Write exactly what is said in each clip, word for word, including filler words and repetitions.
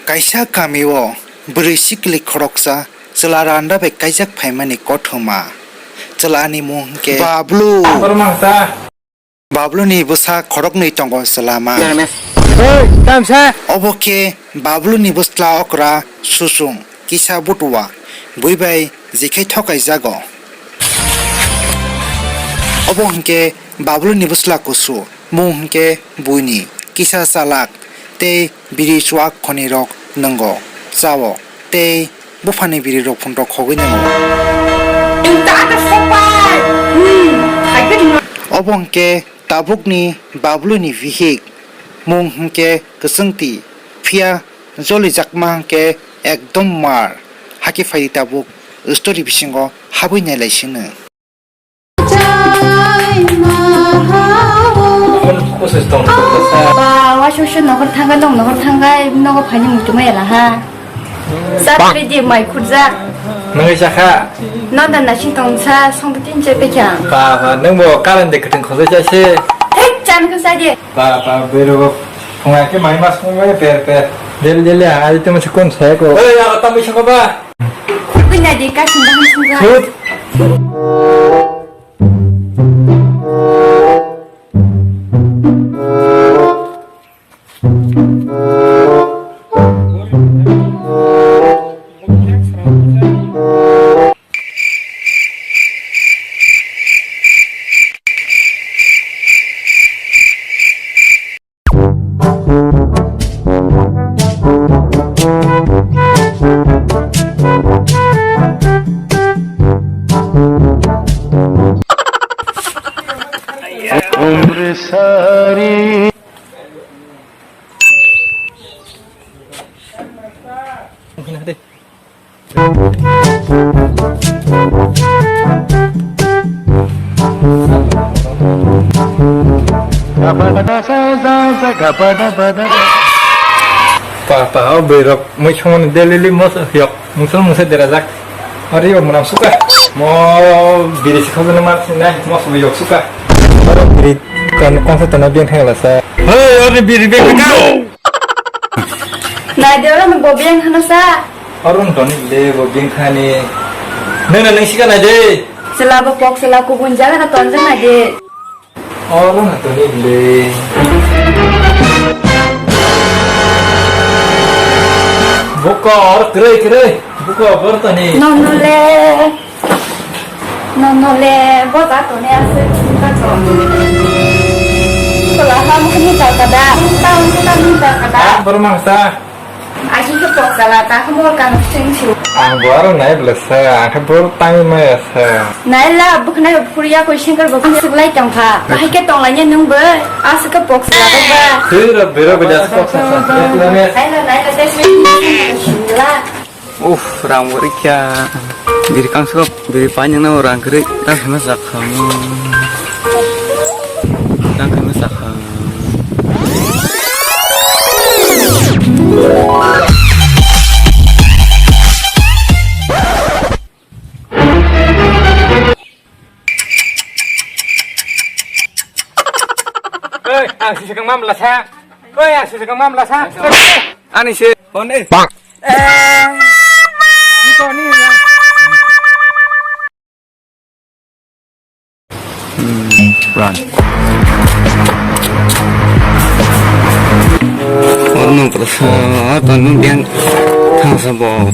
Kaisa kamio bwrwi sikli khoroksa chwla randa bai kaijak phaimani kothoma. Chwlani mung hwnkhe Bablu. Korma hwsa. Babluni bwsa khoroknwi tongo chwlama. Hey, tamsa! Obo khe Babluni bwsla okra Susung kisa butua bui bai jekhai thokaijago. Obo hwnkhe Babluni bwsla kusu, mung hwnkhe buini kisa chalak tei biri chuak khonirok nwngo, chao tei buphani birirok phunrok khogwi nwngo. Obo hwnkhe tabukni Babluni bihik, mung hwnkhe Kwchwngti, phiya jolijakma hwnkhe ekdom mar. Hakhe phaidi tabuk story bisingo habwi nailaisino. Ba, waisa waisa nohor thangkha, nong nohor thangkha, nogo phaini muchungma ela ha. Sa pedi mai khurjak. Nangwi sakha. Noda nasing tongsa, songdo tin che pekha. Ba, ba, nangbo kalan de kwthwng khosoi chase. Thek chan khe sa de. Ba, ba, bero phunga khe mai mas phunga per per. Del del ya, ai tamo se kon sai ko. Oi, ya, tamo se ko ba. Khurkui na di ka sing baham sing ba. Khut. Pa, pa, o bwrwirok mui songmani daily mos yok, mungsa mungsa derajak. Ori o mwnam suka. Mo biri sikha jani mar sinai, mos bo yok suka. Oro biri kan kongsa tana biang thangla sa. Hey, ori biri biang thangla. Nai de, oro bo biang khana sa. Oro toni de bo biang khani. Nana nang sika nai de. Sela bo pok sela kubun jaga na tonjak nai de. Oro na toni de. Buko or kre kre. Buko or toni. No no le. Nono le boda toni aswk chwngkha chwng. Tola ha mukni jalkada, tang tang jalkada. Ah, borok mangsa. Aswk khe pok jala ta, hamor kan chwng chwng. Ang bo aro nai bwla sa, ang khe borok tangwi maya sa. Nai la, bwkhwnai phuriya koi sengkar bo swk lai tongkha. Bahai khe tonglaini nwng bo, aswk khe pok jala ba. Twi rok bero bo jas pok sa sa. Nai la, nai la, tei swk la. Uff, rang bo rikya. Biri kangsa biri painang na rang kwrwi. Tang khaima sakha. Tang khaima sakha. Oi, ang si sakang mam lasa. Oi, ang si sakang mam lasa. Ani se. One. Eh. Iko ni ya. Hmm, run. Oro nung terus, ah, tanu biang thang sabo.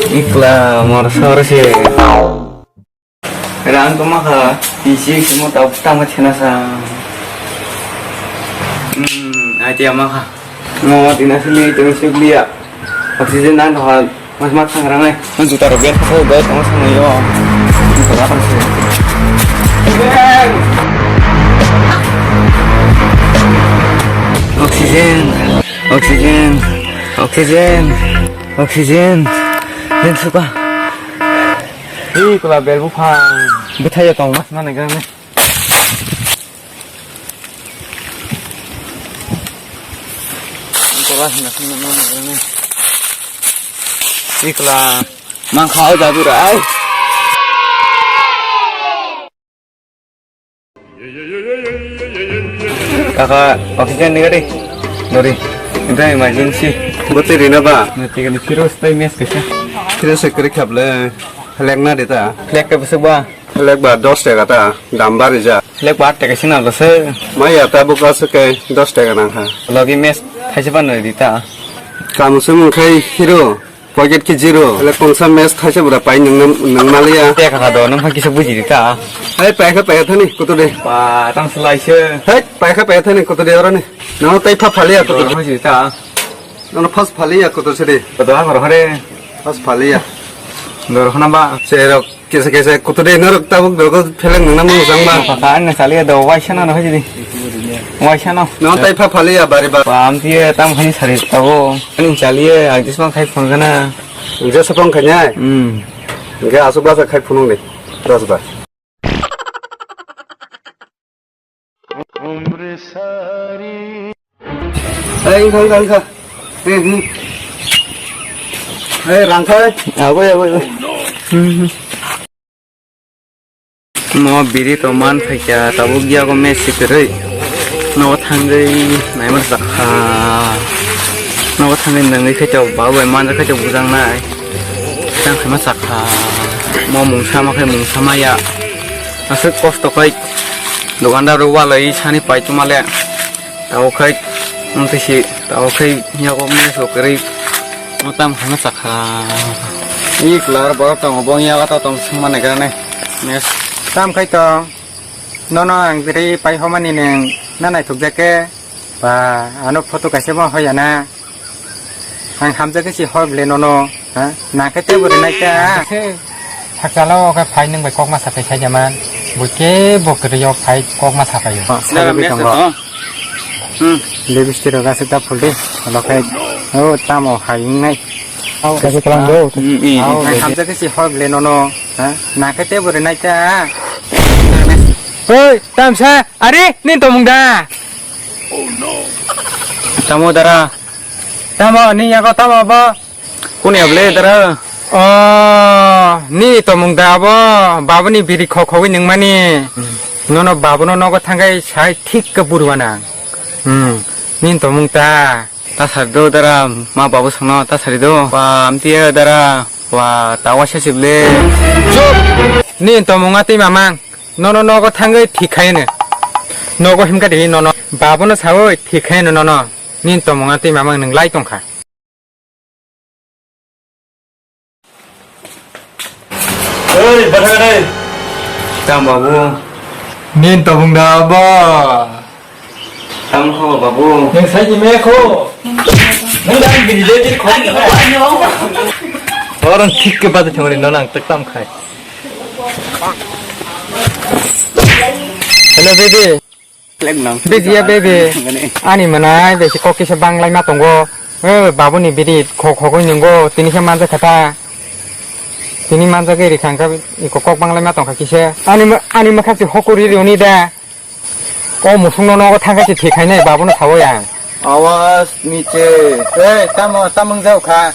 Ikla, mor sor se. Rang tongma kha, bisi khe mo tabuk tangma chena sa. Hmm, idea ma kha. Mo tina sili tong sukliya. Oxygen nang kha, mas mat thang rangai. Mo juta rok bel kha, bel tong sa yo. Mo kha kha se. Oxygen, oxygen, oxygen, oxygen. Den suka. Hi kula bel buphang. Bwthai ya tong mas mani gane. Kula hina hina mani gane. Hi kula. Mang khao jadu rai. Kaka, oxygen ni gari. Dori. Itu emergency. Bwtwi rina ba? Nanti kali virus tai mes kaisa. Virus se krik khable. Lek na dita. Lek ke besok ba? Lek ba dos taka ta. Dam bari ja. Lek ba taka sina lo se. Maya ta buka se ke dos taka nang ha. Logi mes thaise ban dita. Kamu se mung khai hero. Pocket ki zero. Ele kongsa mes thaise bura pai nang, nang maliya. Te kaka do, nang kisa buji di ta. Hai, pai kha, pai kha thani, kutu de. Pa, tang selai se. Hai, pai kha, pai kha thani, kutu de ora ni. Nang tai pha phaliya, kutu. Buji di ta. Nang phas phaliya, kutu se de. Kutu ha hor hore. Phas phaliya. Dor hona ba. Se rok, kisa, kisa, kutu de, norok tabuk, dor ko pheleng nang nang mung jang ba. Kaka, ang saliya do, waisa na, no, hajidi. Waisa no. Nang tai pha phaliya, bari ba. Pa, am tiye, tam khani sari tabo. Ani chaliye, ang tisma khai phone kana. Hingke sapang khainai? Hmm. Hingke aswk basa khai phunuk ni. Das ba. Ei, wngkha, wngkha, wngkha. Hmm, hmm. Ei, rangkha. Abo, abo, abo. Hmm, hmm. No biri to man phaikya, tabuk yago mes si kwrwi. Nogo thangwi naima sakha. Nogo thangwi nangwi khe to babai manja khe to bujangnai. Tang khaima sakha. Mo mungsa ma khe mungsa maya. Aswk kosto khai dukandar rok walai sani pai tuma le. Tao khai, wng twi si, tao khai yago mes rok kwrwi, mo tam hano sakha. I klar borok tongo, bo yago to tong singma nai gana mes. Tam khai tong, nono ang biri pai homani neng na naithok jake, ba, ano photo kaisa bo hoya na. Ang hamjak khe si hor bwle nono, ha? Nang khe tei bo rinai ta. Khe hakchalo khe phai nwng bai kok ma sapai khaija man. Bo kebo kwrwi o phai kok ma sapai o. Daga mes to. Hmm. Lipstick rok aswk ta phul di. Alo khe, o tamo hai wngnai. Kaisa kwlang do. Hmm, hmm. Ang hamjak khe si hor bwle nono, ha? Nang khe tei bo rinai ta. Hoi, tamsa, are, nini tomung da? Tamo dara. Tamo, ni yago tamo bo? Kuni able dara? O, ni tomung da abo, babuni biri khok khogwi nungmani. Nono babuno nogo thangwi sai thik khe burwa nang. Hmm, ni tomung ta. Ta sari do dara, ma babu songno ta sari do. Wa, amtiya dara, wa, ta wa sesi ble. Chup! Ni tomung a twi mamang. Nono nogo thangwi thik khaino. Nogo himkha di nono. Babuno sawi thik khaino nono. Nini tomung a twi mamang nwng lai tongkha. Oi, bathang dai. Tang babu. Nini tomung da ba. Tamo kho, babu. Nwng sai di me kho. Nwng dang bini le di kho. Orang thik ke bade thangri no nang tak tam khai. Hello, baby. Baby, ya, baby. Ani manai, besi kok kisa banglai ma tongo. Eh, babuni bidi kho, khogoi nungo, tini khe manja khata. Tini manja giri khangkha, iko kok banglai ma tongkha kisa. Ani ma-, ani makha si hokori riuni da. O musungno nogo thangkha si thik khainai, babuno sawi ang. Awas niche. Ei, tamo, tamung jau kha.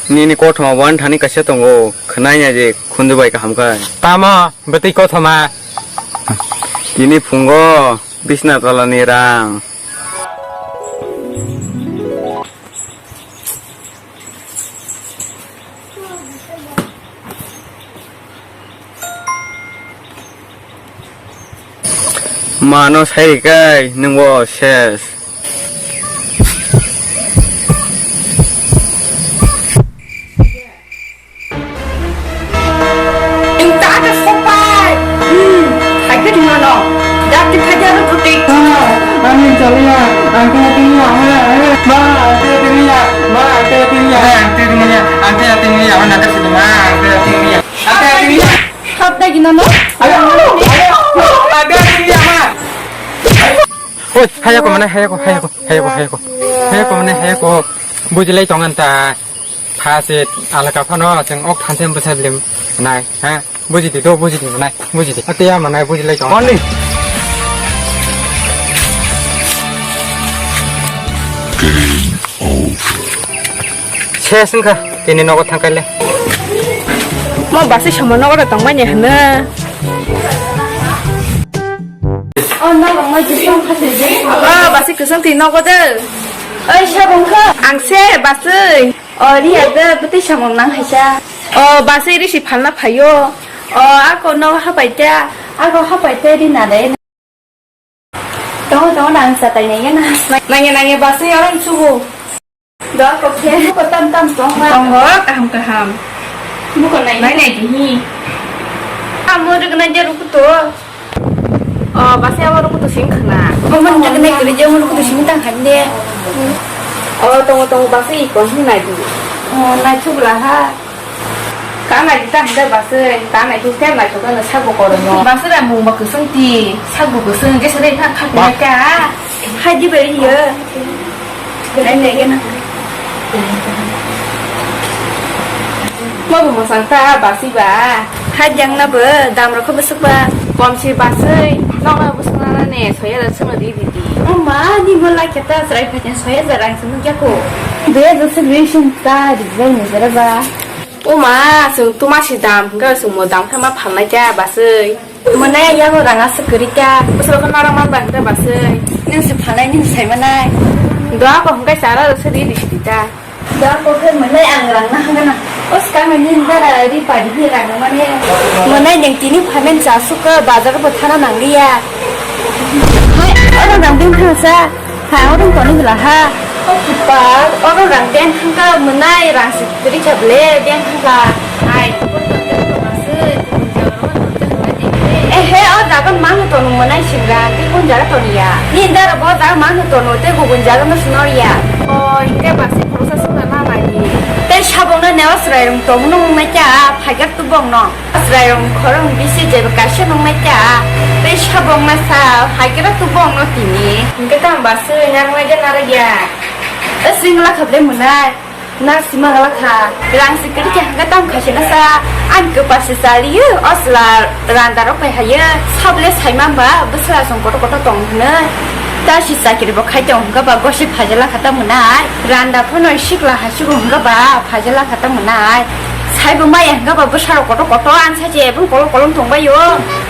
Nini kothoma wan thani kaisa tongo. Khwnai ya je khundu bai kaham khai. Tamo, bwtwi kothoma. Tini phungo bisna tolani rang. Mano sai kai nungbo ses. Ing ta ta sopai. Hmm, hai ke dino no. Dak ti khai dia ro puti. Ani chaliya, ang te tingya, ma, ang te tingya, ma, ang te tingya, ang te tingya, ang te tingya, ma, ang te tingya. Hap dai gina no? Oi, hayako mane, hayako, hayako, hayako, hayako. Hayako mane, hayako. Bujilai tongan ta. Phasit alaka phano chwng ok thanse bwsa blim nai, ha? Bujidi do, bujidi nai, bujidi. Atiya manai bujilai tong. Morning. Game over. Ses wngkha, tini nogo thangkhaile. Mo basi somo nogo da tongmani hwnwi. Oh, nogo Oh, basi kwswng twi nogo de. Oi, sabong kha. Ang se basi. Oh, ri ya de, bwtwi samung nang hai sa. Oh, basi ri si phalna phaio. Oh, ako no hapai ta. Ako hapai ta ri na de. Tongo, tongo, nang sa tai nai na. Nang ya, nang ya, basi orang subu. Doa ko khe buko tam tam tong ma. Tongo, kaham kaham. Buko nai. Nai nai dihi. Amo rwgna je ruku to. Oh, basi amo ruku to sing khna. Amo rwgna je ruku to sing tang khan de. Oh, tongo tongo basi iko hin nai di. Oh, nai chubla ha. Ka nai di ta handa basi, ka nai di ta nai chubla na sago korono. Basi ra mung ba kusung ti, sago kusung je sare kha kha ka. Hai di bari yo. Belai lege na. Mo bo mosang ta basi ba. Hajang na bo dam rok bwswk ba. Kom si basi, nong na bwswk na na ne, soya da sung di di di. O ma, ni mo lai khe ta srai phajen soya da rang sung ya ko. Be do solution ta di bai ni jara ba. O ma, sung tu ma si dam, ga sung mo dam kha ma phalnai ta basi. Mwnai yago rang aswk kwrwi ta. Bwswk khe nara man bai hwnkhe basi. Nung se phalai nung sai manai. Doa ko hwnkhe chara rw sadi di sidi ta. Doa ko khe mwnai ang rang na hwnkhe na. O swkang ni bara ri padi hi rang mane. Mwnai nung tini phamen cha suk bazar bo thana nang liya. Hai, oro nang ding thang sa. Hai, oro toni bla ha. O kipa, oro rang den thang ka mwnai rang se kwrwi kha ble den thang ka. Hai, Ehe, o jaga mangno tono mwnai singra, tei kun jaga toniya? Ni dara bo jaga mangno tono, tei kubun jaga no sinoriya. O, hingke basi khoroksa songna nanai di. Tei sabongno newa chwrairong tongno wngnaikha, phaikar tubongno. Chwrairong khorang bisi jeba kaisa nungnaikha, tei sabongno sa phaikar tubongno tini. Hingke tang basi nangnaikhe narwkya. Tei singla khablai mwnai. Na sima gala kha, rang si kwrwi khe hwnkhe tamo khaisina sa, ang kwpar se cha liyo, o chwla randa rok bai hayo, sable saima ba bwsla song kotor kotor tong hwnwi. Ta si chakiri bo khai tong hwnkha ba gosi phaijala kha tamo nai, randa phano sikla hasigo hwnkha ba phaijala kha tamo nai, saibo maya hwnkha ba bwsa rok kotor kotor ang sachi ebong kolom kolom tong baio.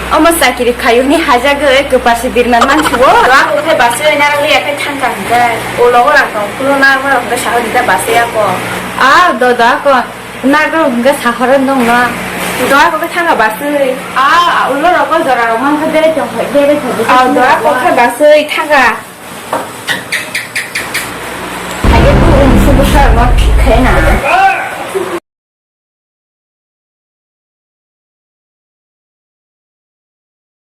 Omo chakiri khayokni hajagwi kwpar se birman mansugo. Doa ko khe basi nang liya khe thangka hwnkhe. O logo rang tong kulo na mo rok hwnkhe saho dita basi ako. A do do ako. Nagro hwnkhe sahoro nongno. Doa ko khe thangka basi. A ulo rogo jora rok mankha berai tong khe berai tong. A doa ko khe basi thangka. Haikhe bwswk bwsarokno thik khe na.